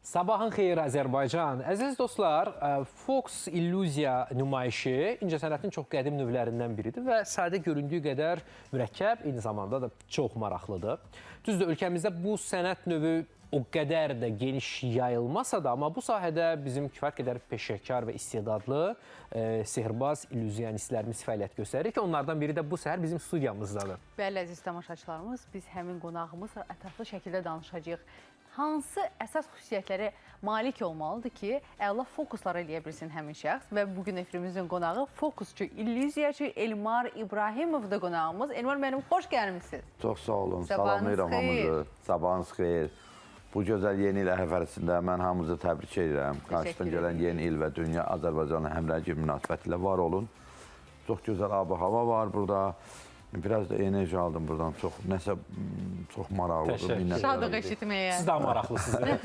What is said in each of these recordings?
Sabahın xeyir Azərbaycan. Əziz dostlar, Fox illüziya nümayişi incəsənətin çox qədim növlərindən biridir və sadə göründüyü qədər mürəkkəb, eyni zamanda da çox maraqlıdır. Düzdür, ölkəmizdə bu sənət növü o qədər də geniş yayılmasa da, amma bu sahədə bizim kifayət qədər peşəkar və istedadlı sehirbaz illüzyanistlərimiz fəaliyyət göstərir ki, onlardan biri də bu səhər bizim studiyamızdadır. Bəli, əziz tamaşaçılarımız, biz həmin qonağımızla ətraflı şəkildə danışacağıq. Hansı əsas xüsusiyyətlərə malik olmalıdır ki, əla fokuslar eləyə bilsin həmin şəxs və bu gün efirimizin qonağı fokusçu, illüziyaçı Elmar İbrahimovdur qonağımız. Elmar müəllim, xoş gəlmisiniz. Çox sağ olun. Sabahınız Salamlayıram xeyir. hamınızı. Sabahınız xeyir. Bu gözəl yeni il əhəfərəsində mən hamınızı təbrik edirəm. Qarşıdan gələn yeni il və dünya Azərbaycanla həmrəylik münasibətilə var olun. Çox gözəl ab-hava var burada. Biraz da enerji aldım buradan. Çox nəsə çox maraqlıdır. Təşəkkür. Minnətdaram. Şadıq eşitməyə. Siz daha maraqlısınız.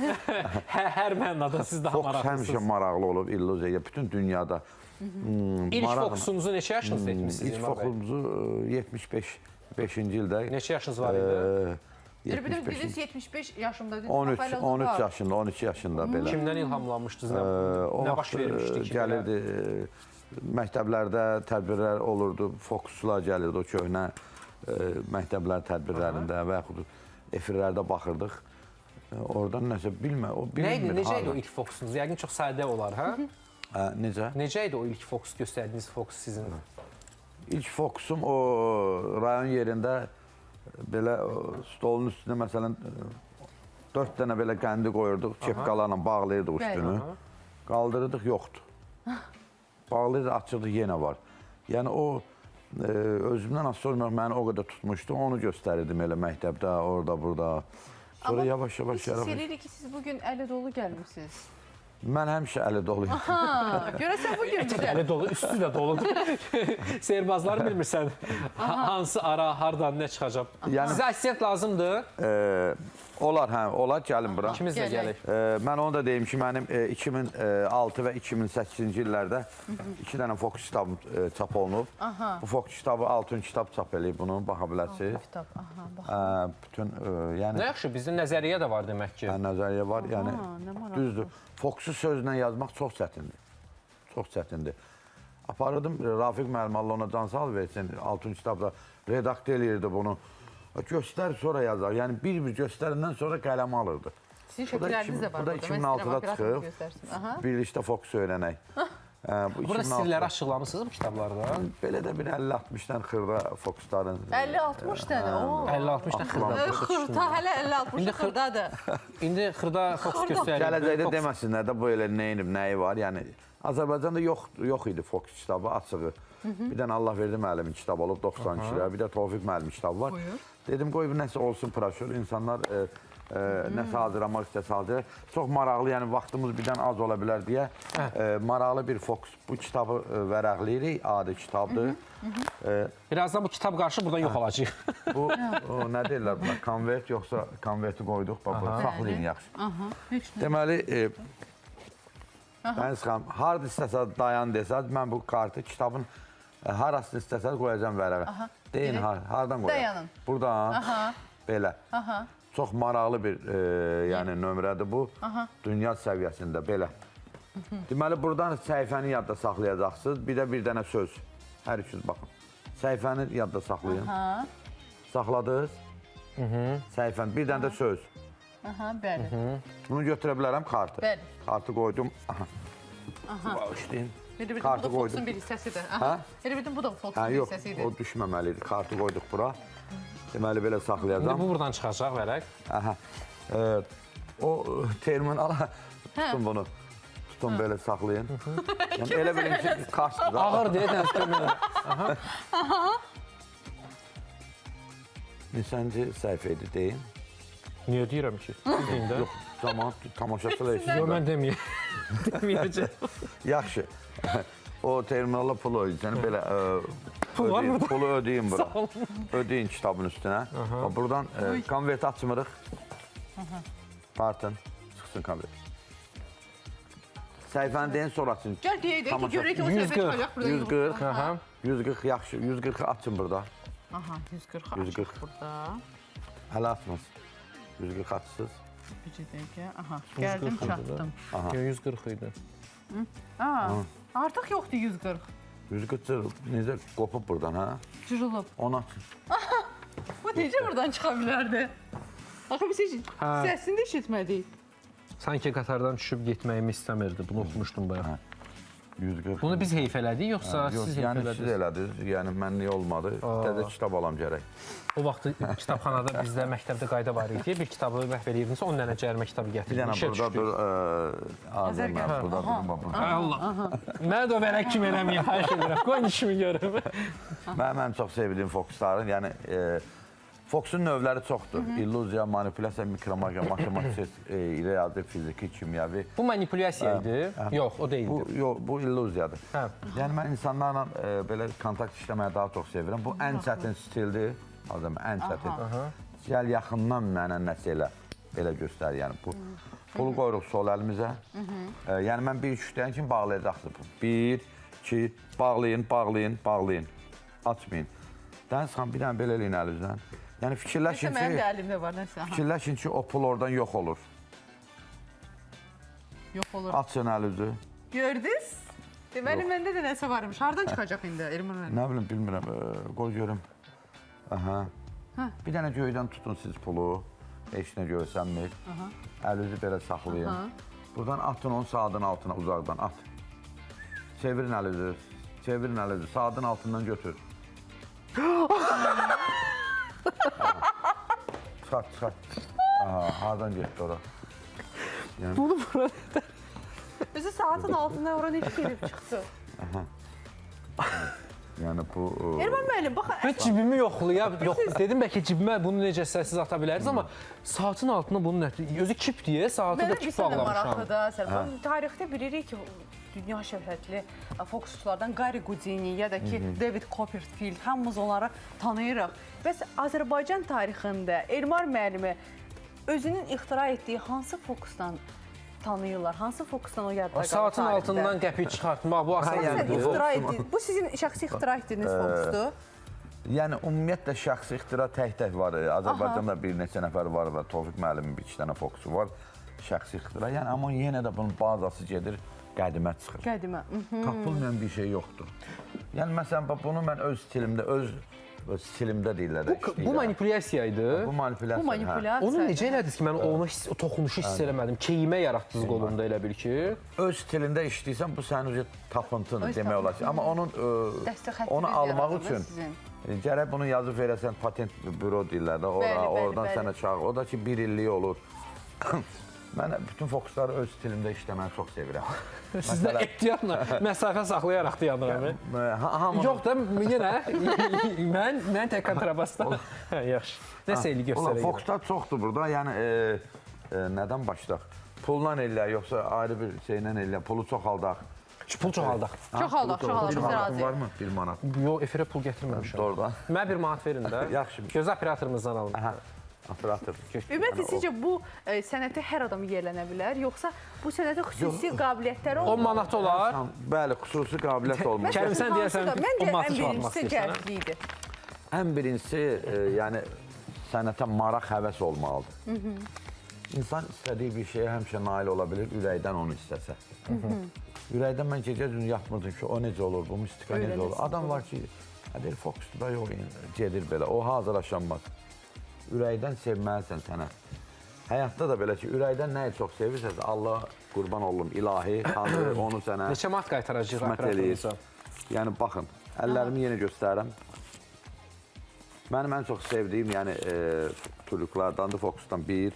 Hər mənada siz daha Fokus həmişə maraqlısınız. maraqlı olub illüziya bütün dünyada. İlk maraqlı. fokusunuzu neçə yaşınızda etmisiniz İlk Elmar bəy? fokusumuzu 75 5-ci ildə. Neçə yaşınız var idi? Bir 75 dediniz 75 yaşımda. dediniz, 13 bax, hələ 13 var. yaşında, 12 yaşında belə. Kimdən ilhamlanmışdınız? O Nə baş vaxt vermişdi ki? Gəlirdi, məktəblərdə tədbirlər olurdu, fokusçular gəlirdi o köhnə məktəblər tədbirlərində və yaxud efirlərdə baxırdıq. Oradan nəsə bilmə, o Nə idi, bilinmir. necə idi o harda. ilk fokusunuz? Yəqin çox sadə olar, hə? Hə, necə? Necə idi o ilk fokus göstərdiyiniz fokus sizin? İlk fokusum o rayon yerində belə stolun üstünə məsələn 4 dənə belə qəndi qoyurduq, kepkalarla bağlayırdıq üstünü. Qaldırırdıq, yoxdur. Bağlayırdıq, açırdıq, yenə var. Yəni o özümdən asılı olmayaraq məni o qədər tutmuşdu, onu göstərirdim elə məktəbdə, orada, burada. Sonra yavaş-yavaş Biz hiss yavaş. edirik ki, siz bugün əli dolu gəlmisiniz. Mən həmişə əli doluyum. Ha, görəsən bu gün bizə. Əli dolu, üstü də doludur. Sehirbazları bilmirsən hansı ara, hardan nə çıxacaq. Yəni- Sizə assistent lazımdır. Olar, hə, olar, gəlin bura. İkimiz də Gələk. gələk. Mən onu da deyim ki, mənim 2006 və 2008-ci illərdə 2 dənə fokus kitabım çap olunub. Aha. Bu fokus kitabı altın kitab çap eləyib bunu, baxa bilərsiniz. Kitab, aha, bax. Bütün, yəni Nə yaxşı, bizdə nəzəriyyə də var demək ki. hə, nəzəriyyə var, yəni nə maraqlı. düzdür. Fokusu sözlə yazmaq çox çətindir. Çox çətindir. Aparırdım Rafiq müəllim, Allah ona can sağ versin, altın kitabda redaktə eləyirdi bunu. Göstər sonra yazar. Yəni bir-bir göstərəndən sonra qələm alırdı. Sizin Bu da şəkilləriniz də var bu da burada. Mən istəyirəm 2006-da operator çıxıb. göstərsin. Aha. Birlikdə fokus öyrənək. Bu Burada 2006-da sirləri açıqlamısınız bu kitablarda. Belə də bir 50-60 dənə xırda fokusların. 50-60 dənə. Oo. 50-60 dənə xırda. Xırda, hələ 50-60 İndi xırdadır. İndi xırda fokus göstərir. Gələcəkdə Fokus- deməsinlər də bu elə nə inib, nəyi var. Yəni Azərbaycanda yox idi fokus kitabı açığı. Bir dənə Allahverdi müəllimin kitabı olub 92-də, bir də Tofiq müəllimin kitabı var. Buyur. Dedim qoy bir nəsə olsun proşür, insanlar nəsə hazırlamaq istəsə hazırlar. Çox maraqlı, yəni vaxtımız birdən az ola bilər deyə maraqlı bir fokus. Bu kitabı vərəqləyirik, adi kitabdır. Birazdan bu kitab qarşı buradan yox olacaq. Bu o, nə deyirlər buna? Konvert yoxsa konverti qoyduq, bax bura saxlayın yaxşı. Aha, heç nə. Deməli, Dəniz xanım, harada istəsəz dayan desəz, mən bu kartı kitabın harasını istəsəz qoyacağam vərəqə. Deyin, hardan qoyaq? Dayanın. Buradan. Aha. Belə. Aha. Çox maraqlı bir yəni nömrədir bu. Aha. Dünya səviyyəsində belə. Deməli, buradan səhifəni yadda saxlayacaqsınız. Bir də bir dənə söz. Hər üçünüz baxın. Səhifəni yadda saxlayın. Aha. Saxladınız. Səhifəni. Bir dənə də söz. Aha, bəli. Bunu götürə bilərəm kartı. Bəli. Kartı qoydum. Aha. Bağışlayın. Elə bildim, bu Kartı da fokusun qoydum. bir hissəsidir. Aha. Hə? Elə bildim, bu da fokusun Hə, bir yox, hissəsidir. o düşməməli idi. Kartı qoyduq bura. Deməli, belə İndi saxlayacağam. bu buradan çıxacaq vərəq. Aha. O terminala tutun bunu. Tutun belə saxlayın. Yəni elə bilin ki, kartdır. da. Ağır deyə dəniz terminal. Neçənci səhifə idi deyin. Niyə deyirəm ki? Deyin də. Yox, camaat tamaşaçılar Yox, eşidirlər. mən deməyəm. Deməyəcəm. Yaxşı. O terminala pul ödəyəcəksən, belə Pul var ödəyin, burada. Pulu ödəyin bura. Sağ olun. Ödəyin kitabın üstünə. Bax, buradan konverti açmırıq. Tartın, çıxsın konvert. Səhifəni deyin, sonra açın. Gəl deyək də ki, Tamaşa. görək ki, o səhifə 140. çıxacaq burada. 140. Aha. 140 yaxşı, 140-ı açın burada. Aha, 140 140. açıq burada. Hələ açmaz. 140 açsız. Bir dəqiqə. Aha, gəldim, 140 idi də. çatdım. Yox, 140 idi. Aa, artıq yoxdur 140. 140 necə qopub burdan, hə? Cırılıb. Onu açın. Bu necə buradan çıxa bilərdi? Axı biz heç Hə. səsini də eşitmədik. Sanki qatardan düşüb getməyimi istəmirdi. Bunu oxumuşdum bayaq. 140. Bunu biz heyf elədik, yoxsa Yox, siz heyf yəni siz elədiniz? elədiniz. Yəni mənlik olmadı. Təzə kitab alam gərək. O vaxt kitabxanada bizdə məktəbdə qayda var idi. Bir kitabı məhv eləyirdinsə, 10 dənə cərimə kitabı Bir gətirdin. dənə İşə burada düşdük. dur, Azər Azər burada durun, bax burada. Ay Allah. Mənə də o vərəq kimi eləməyin, xahiş edirəm. Qoyun işimi görüm. Mənim ən çox sevdiyim fokusların, yəni fokusun növləri çoxdur. İllüziya, manipulyasiya, mikromagiya, matematik, riyazi, fiziki, kimyəvi. Bu manipulyasiya idi. Yox, o deyildi. Bu yox, bu illüziyadır. Hə. Yəni mən insanlarla belə kontakt işləməyi daha çox sevirəm. Bu ən çətin stildir. Azəm ən çətin. Gəl yaxından mənə nəsə elə belə göstər yəni bu. Pulu qoyuruq sol əlimizə. Yəni mən 1 2 deyən kimi bağlayacaqsınız. 1 2 bağlayın, bağlayın, bağlayın. Açmayın. Dəniz xan bir dənə belə eləyin əlinizdən. Yəni fikirləşin Nəsə mənim ki, də əlimdə var nəsə. Aha, fikirləşin ki, o pul oradan yox olur. yox olur. Açın əlinizi. Gördünüz? Deməli məndə də nəsə varmış. Hardan çıxacaq indi Elmar müəllim? Nə bilim, bilmirəm. Qoy görüm. Aha. Bir dənə göydən tutun siz pulu. Heç nə görsənmir. Əlinizi belə saxlayın. Buradan atın onu saatın altına, uzaqdan at. Çevirin əlinizi. Çevirin əlinizi. Saatın altından götür. Aha. Çıxart, çıxart. Aha, hardan getdi ora? Özü saatın altından ora necə gəlib çıxdı? Yəni bu... Elmar müəllim, bax Mən cibimi yoxlayam. Yox, dedim bəlkə cibimə bunu necə siz ata bilərsiniz, amma saatın altına bunu nə özü kip deyə saatı da Mənə bir kip sənə bağlamışam. maraqlıdır, Azər. Tarixdə bilirik ki, dünya şöhrətli fokusçulardan Gary Houdini ya da ki David Copperfield, hamımız onları tanıyırıq. Bəs Azərbaycan tarixində Elmar müəllimi özünün ixtira etdiyi hansı fokusdan tanıyırlar? Hansı fokusdan o yadda qalır Saatın tarixdə? altından qəpik çıxartmaq bu asan Hə, yəni Sən bu deyil. ixtira etdin. Bu sizin şəxsi ixtira etdiyiniz fokusdur. Yəni ümumiyyətlə şəxsi ixtira tək-tək var. Azərbaycanda bir neçə nəfər var və Tofiq müəllimin bir iki dənə fokusu var. Şəxsi ixtira. Yəni amma yenə də bunun bazası gedir qədimə çıxır. Qədimə. Tapılmayan bir şey yoxdur. Yəni məsələn bax bunu mən öz stilimdə, öz stilimdə deyirlər. Bu, bu manipulyasiya idi. Bu manipulyasiya. Bu manipulyasiya. Onu necə elədiniz ki, mən onu hiss, o toxunuşu hiss eləmədim. Keyimə yaratdınız qolumda elə bil ki. Öz stilində işləyirsən, bu sənin üzə tapıntındır Öz demək olar ki. Amma onun Dəstə xəttiniz onu almaq yaradıldı üçün sizin. gərək bunu yazıb verəsən patent büro deyirlər də ora, Bəli, bəli, oradan bəli. sənə çağır. O da ki bir illik olur. Mən bütün fokusları öz stilimdə işləməyi çox sevirəm. Sizdə ehtiyatla məsafə saxlayaraq dayanıram. Hamının Yox da yenə mən tək kontrabasda. Hə, yaxşı. Nəsə eli Ulan göstərək. fokuslar çoxdur burada. Yəni nədən başlayaq? Pulla eləyək, yoxsa ayrı bir şeylə eləyək? Pulu çoxaldaq. Pul çoxaldaq. Çox aldaq, çox aldaq, Bir biz manatın razıyıq. varmı? Bir manat. Yox, efirə pul gətirməmişəm. Doğrudan. Mənə bir manat verin də. Yaxşı. Gözə operatorumuzdan alın. Aha, operator. Ümumiyyətlə sizcə bu sənətə hər adam yiyələnə bilər, yoxsa bu sənətə xüsusi qabiliyyətləri 10 olmalıdır? manat olar. Bəli, xüsusi qabiliyyət olmalı. Kərim, sən Hansı deyəsən da- Məncə 10 manatı ən çoxaltmaq birincisi istəyirsən. hə? cəldlikdir. Ən birincisi, yəni sənətə maraq, həvəs olmalıdır. İnsan istədiyi bir şeyə həmişə nail ola bilir, ürəkdən onu istəsə. Ürəkdən mən gecə gündüz yatmırdım ki, o necə olur, bu mistika necə olur. Adam var ki, hə, deyir, fokusdur da yox, gedir belə, o hazırlaşanmaz. Ürəkdən sevməlisən sənət. Həyatda da belə ki, ürəkdən nəyi çox sevirsənsə, Allah qurban olum, ilahi, Tanrı onu sənə Neçə manat qaytaracağıq qismət eləyir. operatorumuza? Yəni baxın, əllərimi yenə göstərirəm. Mənim ən çox sevdiyim, yəni tuluklardandır, fokusdan bir.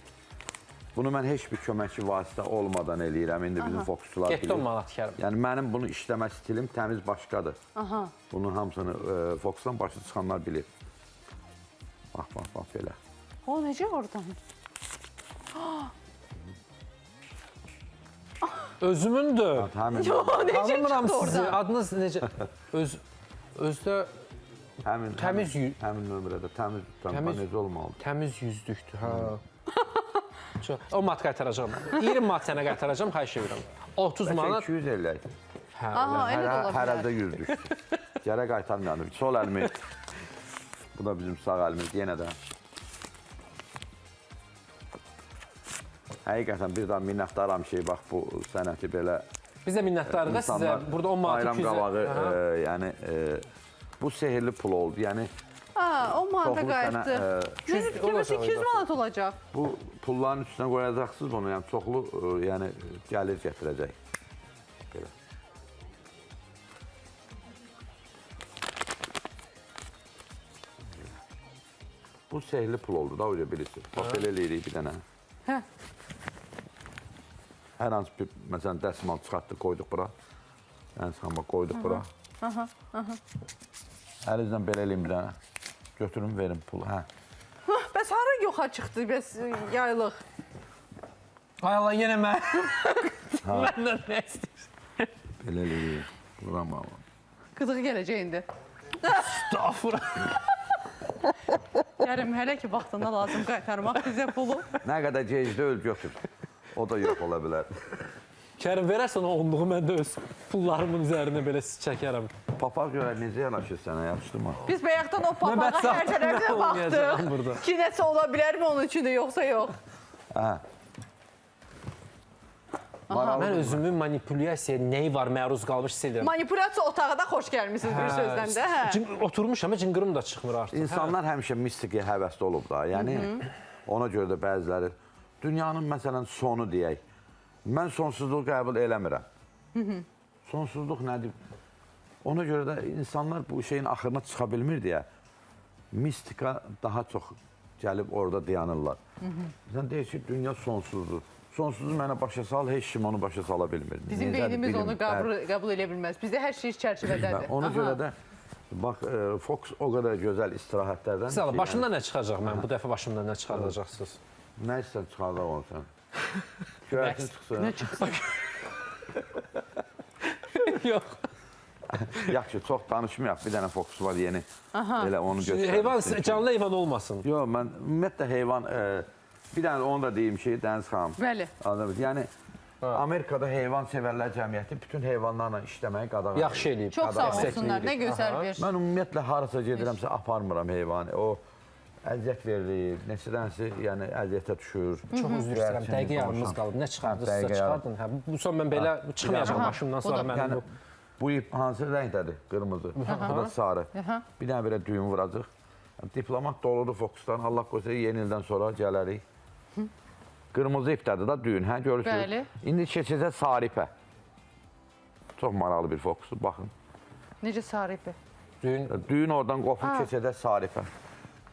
Bunu mən heç bir köməkçi vasitə olmadan eləyirəm. İndi bizim fokusçular Getdi bilir. 10 manat Kərim. Yəni mənim bunu işləmə stilim təmiz başqadır. Aha. Bunun hamısını fokusdan başı çıxanlar bilir. Bax, bax, bax belə. O necə oradan? Özümündür. Həmin, Necə Tanımıram çıxdı sizi. oradan? Adınız necə? Öz özdə həmin, Təmiz həmin, həmin nömrədə təmiz, təmiz, Təmiz- necə olmalıdır? təmiz yüzlükdür, hə. Çox. 10 manat qaytaracağam. 20 manat sənə qaytaracağam, xahiş edirəm. 30 Bəlkə manat. 200 eləyək. Hə. Aha, elə də ola Hər bilər. əldə 100 düşdü. Gərək qaytarmayalım. Sol əlimi. Bu da bizim sağ əlimiz yenə də. Həqiqətən bir daha minnətdaram ki, bax bu sənəti belə Biz də minnətdarıq da sizə. Burada 10 manat bayram 200 qabağı, yəni bu sehrli pul oldu. Yəni Ha, 10 manata çoxlu sənə, qayıtdı. Mənim fikrimcə olacaq 200 manat olacaq. bu pulların üstünə qoyacaqsınız bunu, yəni çoxlu yəni gəlir gətirəcək. Belə. Bu sehrli pul oldu da öyle bilirsiniz. Bax belə eləyirik bir dənə. Hə. Hər hansı bir məsələn dəsimal çıxartdıq, qoyduq bura. Ən bax qoyduq bura. Aha, aha. Əlinizlə belə eləyin bir dənə. Götürün, verin pulu. Hə. Bəs hara yoxa çıxdı bəs yaylıq? Ay Allah, yenə mən. Məndən nə istəyirsən? Belə eləyirik. Buram amma. Qıdığı gələcək indi. Estağfurullah. Kərim, hələ ki vaxtında lazım qaytarmaq bizə pulu. Nə qədər gec deyil götür. O da yox ola bilər. Kərim, verərsən o onluğu, mən də öz pullarımın üzərinə belə çəkərəm. Papaq görə necə yanaşır sənə, yaxşıdırmı? Biz bayaqdan o papağa Mən hər saxta tərəfdən olmayacağam baxdıq. burada. Ki nəsə ola bilərmi onun üçün də yoxsa yox. Hə. Maraqlıdır. Mən özümü manipulyasiyaya nəyi var məruz qalmış hiss edirəm. Manipulyasiya otağa da xoş gəlmisiniz bir sözlə də. Hə. Oturmuşam, cınqırım da çıxmır artıq. İnsanlar həmişə mistikaya həvəsli olub da. Yəni ona görə də bəziləri dünyanın məsələn sonu deyək. Mən sonsuzluğu qəbul eləmirəm. Sonsuzluq nədir? Ona görə də insanlar bu şeyin axırına çıxa bilmir deyə mistika daha çox gəlib orada dayanırlar. Sən deyir ki, dünya sonsuzdur. Sonsuzu mənə başa sal, heç kim onu başa sala bilmir. Bizim Necədir, beynimiz bilim. onu qəbul eləyə bilməz. Bizdə hər şey çərçivədədir. Ona görə də bax Fox o qədər gözəl istirahətlərdən. Sağ olun, başımdan nə çıxacaq mən? Bu dəfə başımdan nə çıxardacaqsınız? Nə istəyirsən çıxardaq onu sən. Göyərsin çıxsın. Nə çıxsın? Yox. Yaxşı, çox danışmayaq. Bir dənə Fox var yeni. Elə onu göstərim. Heyvan, canlı heyvan olmasın. Yox, mən ümumiyyətlə heyvan bir dənə onu da deyim ki, Dəniz xanım. Bəli. Yəni Amerikada heyvan sevərlər cəmiyyəti bütün heyvanlarla işləməyi qadağan edir. Yaxşı eləyib. Çox sağ olsunlar. Nə gözəl bir. Mən ümumiyyətlə harasa gedirəmsə aparmıram heyvanı. O əziyyət verilir, neçədənsə yəni əziyyətə düşür. Çox üzr istəyirəm, dəqiqə yarımız qalıb. Nə çıxardırsınızsa çıxardın. Hə, bu son mən belə çıxmayacaq başımdan sonra mənim Yəni bu. bu ip hansı rəngdədir? Qırmızı. Bu da sarı. Bir dənə belə düyün vuracaq. Diplomat doludur fokusdan. Allah qoysa yeni ildən sonra gələrik. Qırmızı ipdədir da düyün, hə görürsünüz? Bəli. İndi keçəcək sarı ipə. Çox maraqlı bir fokusdur, baxın. Necə sarı ipi? Düyün Düyün oradan qopub keçəcək sarı ipə.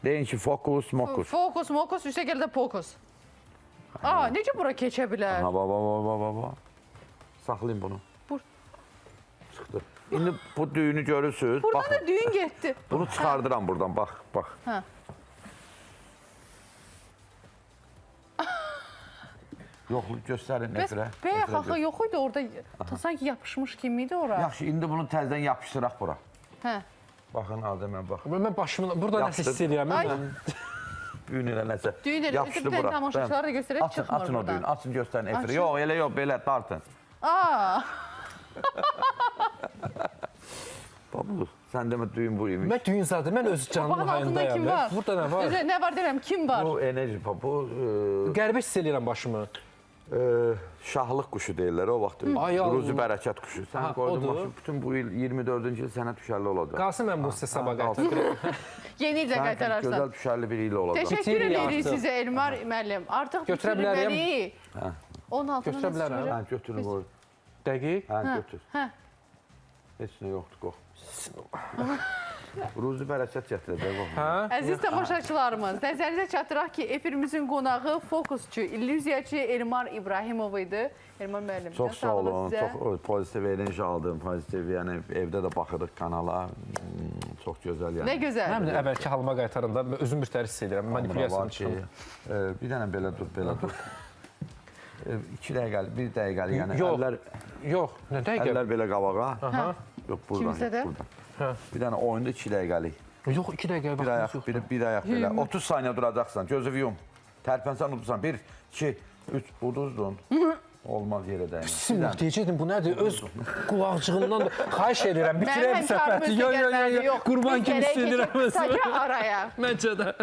Deyin ki, fokus, mokus. Fokus, mokus, üstə gəl də pokus. Aa, necə bura keçə bilər? Ha, ba, ba, ba, ba, ba. Saxlayın bunu. Çıxdı. İndi bu düyünü görürsünüz. Buradan Baxın. da düyün getdi. Bunu çıxardıram buradan, bax, bax. Hə. Yoxluq göstərin Bəs efirə. bayaq Efirə axı yox idi orada, sanki yapışmış kimi idi ora. Yaxşı, indi bunu təzədən yapışdıraq bura. Hə. Baxın, Azə mən bax. Mən başımın burada nəsə hiss edirəm. Ay. Mən. Düyün elə nəsə. Düyün elə, Yapışdı bütün bura. tamaşaçılara da göstərək Açın, çıxmır açın o buradan. düyünü, açın göstərin efirə. Açın. Yox, elə yox, belə dartın. Aa, Babu, sən demə düyün bu imiş. Mən düyün zaten, mən öz canımın Papağın altında hayındayam. kim var? Burada nə var? Özə, nə var deyirəm, kim var? Bu enerji, bu Qəribə hiss eləyirəm başımı. şahlıq quşu deyirlər o vaxt. Ay Allah. Ruzi bərəkət quşu. Sən Ha, qoydun odur. başı bütün bu il 24-cü il sənə düşərli olacaq. Qalsın mən bu sizə sabah qaytarım. Yeni ildə Sənin üçün qaytararsan. gözəl düşərli bir il olacaq. Təşəkkür Bitirik edirik artıq. sizə Elmar müəllim. Artıq Götürə bilərəm. bitirməli. Onun altına Götürə nə bilərəm. çıxacaq? Hə, götürün qoy. Dəqiq. Hə, götür. Hə. Heç nə yoxdur, qox. Ruzi bərəkət gətirəcək. qoxma. Hə? Əziz tamaşaçılarımız, nəzərinizə çatdıraq ki, efirimizin qonağı fokusçu, illüziyaçı Elmar İbrahimov idi. Elmar müəllim, Çox can sağ sağlığı olun. sizə. Çox pozitiv enerji aldım. Pozitiv, yəni evdə də baxırıq kanala. Çox gözəl yəni. Nə gözəl. Mən də əvvəlki halıma qaytarım da, özüm bir tər hiss edirəm. Manipulyasiyanı Var ki, çıxım. bir dənə belə dur, belə dur. 2 dəqiqəlik, 1 dəqiqəlik yəni Yox. əllər Yox, nə dəqiqə? əllər belə qabağa. Aha. Yox, buradan. Kimsə də? Yox, buradan. Bir dənə oyunda 2 dəqiqəlik. Yox, 2 dəqiqə Bir vaxtımız ayaq, yoxdur. bir ayaq belə. 30 saniyə duracaqsan. Gözü yum. Tərpənsən udursan. 1 2 3 uduzdun. Olmaz yerə dəymə. Bismillah deyəcəkdim, bu nədir? Öz qulaqcığından da xahiş edirəm, Mənim bitirəm həmkarım söhbəti. özə Yox, yox, gəlməlidir. yox, Yox, qurban biz kimi gərək hiss edirəm keçək özümü. Qısaca araya. Məncə də.